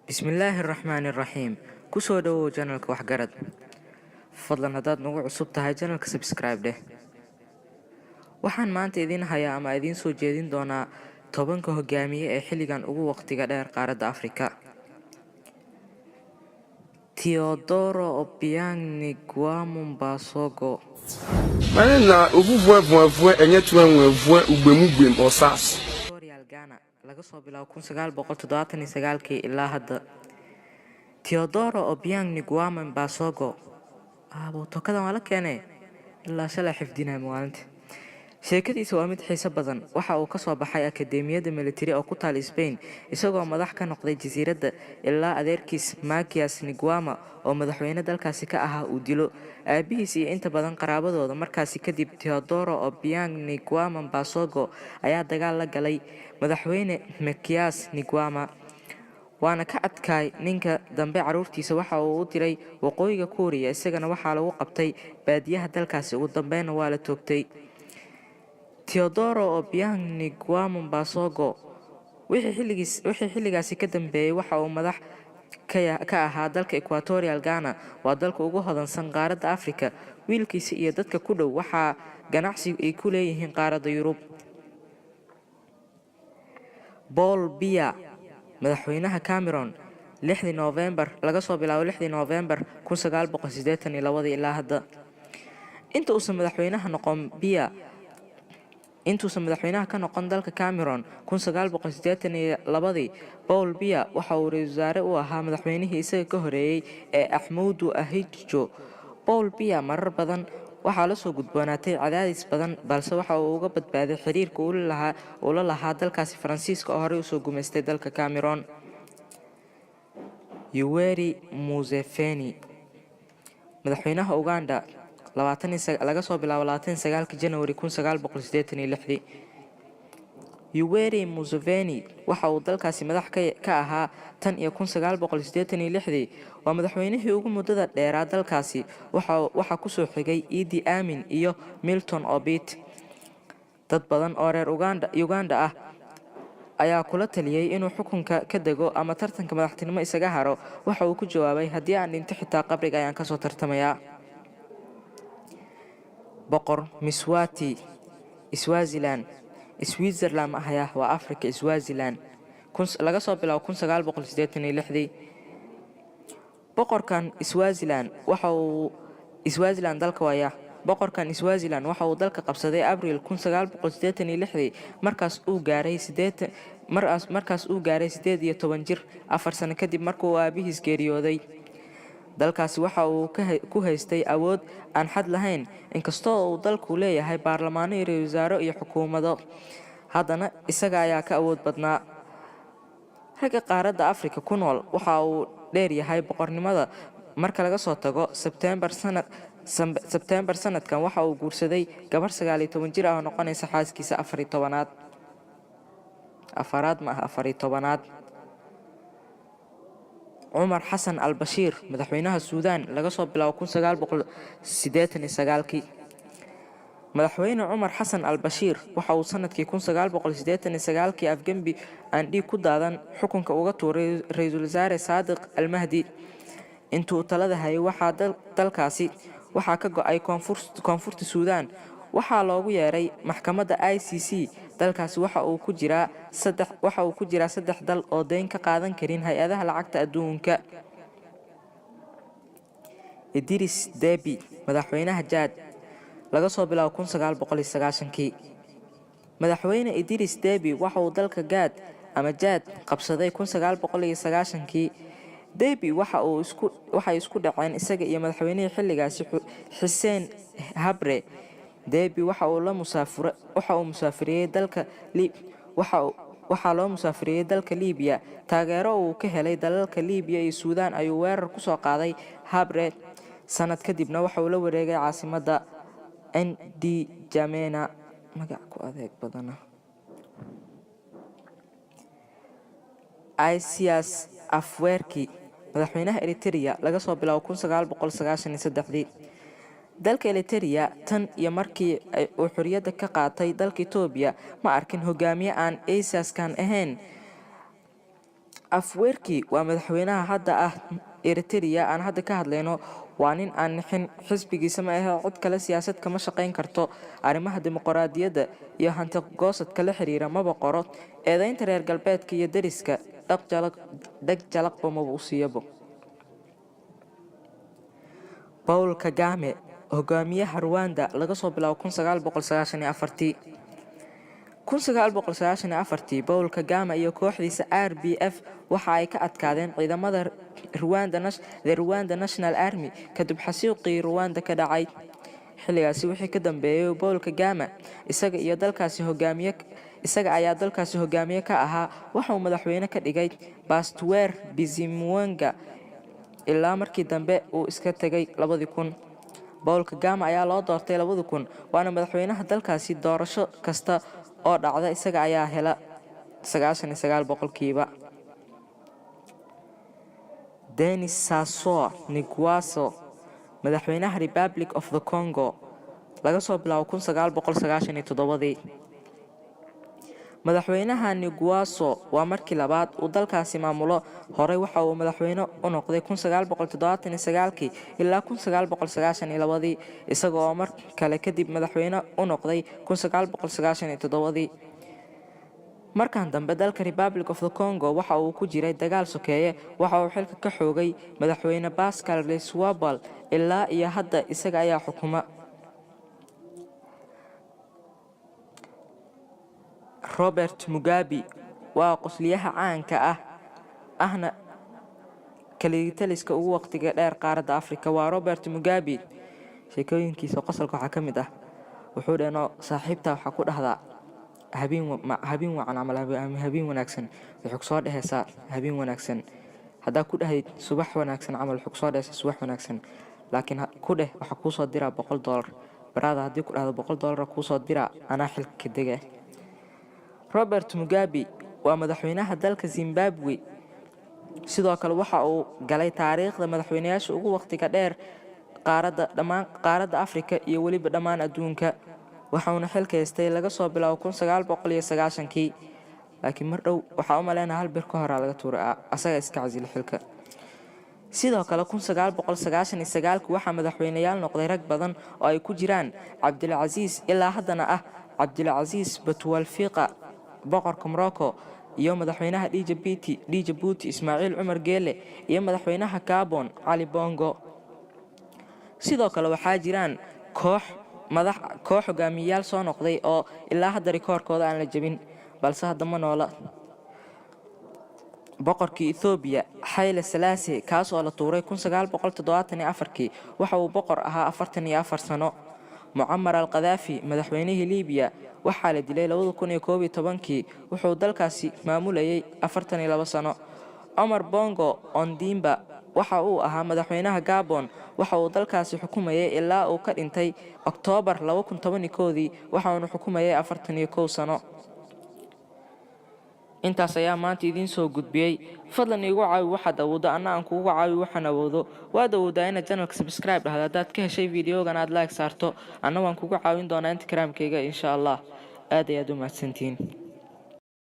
Bismillaahi Raxmaani Raxiim. Kusoo dhawow channelka Waxgarad. Fadlan haddaad nagu cusub tahay channelka, subscribe dheh. Waxaan maanta idiin hayaa ama idiin soo jeedin doonaa 10-ka hogaamiye ee xilligan ugu waqtiga dheer qaaradda Afrika. Teodoro Obiang Nguema Mbasogo. My name na Ovuvue Enyetuenwevue Ugbemugwem Osas. Equatorial Ghana laga soo bilaabo 1979-kii ilaa hadda. Teodoro Obiang Nguema Mbasogo. Aabo, tokadan waa la keenay ilaa shalay xifdinaya maalinta. Sheekadiisa waa mid xiiso badan. Waxa uu kasoo baxay akadeemiyadda military oo ku taal Spain, isagoo madax ka noqday jasiiradda ilaa adeerkiis Macias Nguema, oo madaxweyne dalkaasi ka ahaa, uu dilo aabihiis iyo inta badan qaraabadooda. Markaasi kadib Teodoro Obiang Nguema Mbasogo ayaa dagaal la galay madaxweyne Macias Nguema, waana ka adkaay. Ninka dambe caruurtiisa waxa uu u diray Waqooyiga Kuuriya, isagana waxaa lagu qabtay baadiyaha dalkaasi, ugu dambeynna waa la toogtay. Teodoro Obiang Nguema Mbasogo wixii xilligaasi ka dambeeyay waxa uu madax ka ahaa dalka Equatorial Ghana. Waa dalka ugu hodansan qaaradda Afrika. Wiilkiisa iyo dadka ku dhow waxaa ganacsi ay ku leeyihiin qaaradda Yurub. Paul Biya, madaxweynaha Cameroon, 6-dii Noofembar, laga soo bilaabo 6-dii Noofembar 1982-dii ilaa hadda. Inta uusan madaxweynaha noqon Biya, intuusan madaxweynaha ka noqon dalka Cameroon 1982-dii, Paul Biya waxa uu ra-iisul wasaare u ahaa madaxweynihii isaga ka horeeyey ee Ahmadou Ahidjo. Paul Biya marar badan waxaa lasoo gudboonaatay cadaadis badan, balse waxa uu uga badbaaday xiriirka uu la lahaa dalkaasi Faransiiska oo horey usoo gumaystay dalka Cameroon. Yoweri Museveni, madaxweynaha Uganda, laga soo bilaabo 29-ka January 1986-dii. Yoweri Museveni waxa uu dalkaasi madax ka ahaa tan iyo 1986-dii. Waa madaxweynihii ugu muddada dheeraa dalkaasi. Waxaa kusoo xigay Idi Amin iyo Milton Obote. Dad badan oo reer Uganda ah ayaa kula taliyay inuu xukunka ka dego ama tartanka madaxtinimo isaga haro. Waxa uu ku jawaabay, "Haddii aan dhinto, xitaa qabriga ayaan kasoo tartamayaa." Boqor Mswati, Swaziland. Switzerland ma ahaya, waa Africa, Swaziland, laga soo bilaabo 1986-dii. Boqorkan Swaziland waxa uu Swaziland dalka waya. Boqorkan Swaziland waxa uu dalka qabsaday Abriil 1986-dii, markaas uu gaaray 18 jir, 4 sano kadib markuu aabihiis geeriyooday. Dalkaasi waxa uu ku haystay awood aan xad lahayn. Inkastoo uu dalku leeyahay baarlamaano iyo ra-iisul wasaaro iyo xukuumado, haddana isaga ayaa ka awood badnaa. Ragga qaaradda Afrika ku nool waxa uu dheer yahay boqornimada marka laga soo tago. Sebtembar sanadkan waxa uu guursaday gabar 19 jir ah oo noqonaysa xaaskiisa 14-aad. Afaraad ma ah, 14-aad. Cumar Xasan al Bashiir, madaxweynaha Suudaan, laga soo bilaabo 1989-kii. Madaxweyne Cumar Xasan al Bashiir waxa uu sanadkii 1989-kii afgembi aan dhiig ku daadan xukunka uga tuuray ra-iisul wasaare Saadiq Almahdi. Intuu talada hayay waxaa dalkaasi waxaa ka go-ay Koonfurta Suudaan. Waxaa loogu yeeray maxkamadda ICC. Dalkaasi waxa uu ku jiraa saddex dal oo deyn ka qaadan karin hay-adaha lacagta adduunka. Idris Deby, madaxweynaha Jaad, laga soo bilaabo 1990-kii. Madaxweyne Idris Deby waxa uu dalka Gaad ama Jaad qabsaday 1990-kii. Deby waxay isku dhaceen isaga iyo madaxweynihii xilligaasi, Xuseen Habre. Deby waxa loo musaafiriyey dalka Liibiya. Taageero uu ka helay dalalka Liibiya iyo Suudaan ayuu weerar kusoo qaaday Habre. Sanad kadibna waxa uu la wareegay caasimadda N'Djamena. Magac ku adeeg badana. Isaias Afwerki, madaxweynaha Eritrea, laga soo bilaabo 1993-dii. Dalka Eritrea tan iyo markii uu xorriyadda ka qaatay dalka Itoobiya ma arkin hogaamiye aan Isaiaskan ahayn. Afwerki waa madaxweynaha hadda ah Eritrea aan hadda ka hadlayno. Waa nin aan nixin, xisbigiisa ma ahe cid kale siyaasad kama shaqayn karto. Arrimaha dimuqraadiyadda iyo hantigoosadka la xiriira maba qoro. Eedeynta reer galbeedka iyo deriska dheg jalaqba maba u siiyabo. Paul Kagame, hogaamiyaha Ruwanda laga soo bilaabo 1994-tii. 1994-tii Paul Kagame iyo kooxdiisa RPF waxa ay ka adkaadeen ciidamada The Rwanda National Army kadib xasuuqii Ruwanda ka dhacay. Xilligaasi wixii ka dambeeyay, Paul Kagame isaga iyo dalkaasi hogaamiye isaga ayaa dalkaasi hogaamiye ka ahaa. Waxa uu madaxweyne ka dhigay Pasteur Bizimungu ilaa markii dambe uu iska tegay 2000. Paul Kagame ayaa loo doortay 2000, waana madaxweynaha dalkaasi. Doorasho kasta oo dhacda isaga ayaa hela 99%. Denis Sassou Nguesso, madaxweynaha Republic of the Congo laga soo bilaabo 1997-dii. Madaxweynaha Nguesso waa markii labaad uu dalkaasi maamulo. Horey waxa uu madaxweyne u noqday 1979-kii ilaa 1992-dii, isaga oo mar kale kadib madaxweyne u noqday 1997-dii. Markan dambe dalka Republic of the Congo waxa uu ku jiray dagaal sokeeye. Waxa uu xilka ka xoogay madaxweyne Pascal Lissouba. Ilaa iyo hadda isaga ayaa xukuma. Robert Mugabe waa qosliyaha caanka ah, ahna kaligitaliska ugu waqtiga dheer qaaradda Afrika. Waa Robert Mugabe. Sheekooyinkiisa qosolka waxaa ka mid ah, wuxuu dheno saaxiibta waxaa ku dhahdaa habeen wacan camal ama habeen wanaagsan, wuxuu kusoo dhehaysaa habeen wanaagsan. Haddaa ku dhahdid subax wanaagsan camal, wuxuu kusoo dhehaysaa subax wanaagsan. Laakiin ku dheh waxaa kuusoo diraa $1, baraada, haddii ku dhahdo $1 kuusoo diraa, anaa xilka ka dega. Robert Mugabe waa madaxweynaha dalka Zimbabwe. Sidoo kale waxa uu galay taariikhda madaxweynayaasha ugu waqtiga dheer qaaradda, dhammaan qaaradda Afrika iyo weliba dhammaan adduunka. Waxauna xilka haystay laga soo bilaabo 1990-kii, laakiin mar dhow waxaa u maleynaa hal bir ka horaa laga tuuray, asaga iska casila xilka. Sidoo kale 1999-kii waxaa madaxweyneyaal noqday rag badan oo ay ku jiraan Cabdilcasiis, ilaa haddana ah Cabdilcasiis Bouteflika, boqorka Morocco, iyo madaxweynaha Djibouti Ismaaciil Cumar Geele, iyo madaxweynaha Gabon Cali Bongo. Sidoo kale waxaa jiraan koox madax, koox hogaamiyeyaal soo noqday oo ilaa hadda rikoorkooda aan la jebin, balse hadda ma noola. Boqorkii Ethoobiya Xayle Salaase, kaas oo la tuuray 1974-kii, waxa uu boqor ahaa 44 sano. Mucamar al Khadaafi, madaxweynihii Liibiya, waxaa la dilay 2011-kii. Wuxuu dalkaasi maamulayay 42 sano. Omar Bongo Ondimba waxa uu ahaa madaxweynaha Gabon. Waxa uu dalkaasi xukumayay ilaa uu ka dhintay Oktoobar 2011-dii, waxauna xukumayay 41 sano. Intaas ayaa maanta idiin soo gudbiyey. Fadlan iigu caawi waxaad awooddo, anna aan kuugu caawi waxaan awoodo. Waad awoodaa inaad channelka subscribe dhahdo, haddaad ka heshay videogan aad like saarto, anna waan kugu caawin doonaa inta karaamkayga, insha Allah. Aad ayaad u mahadsantihiin.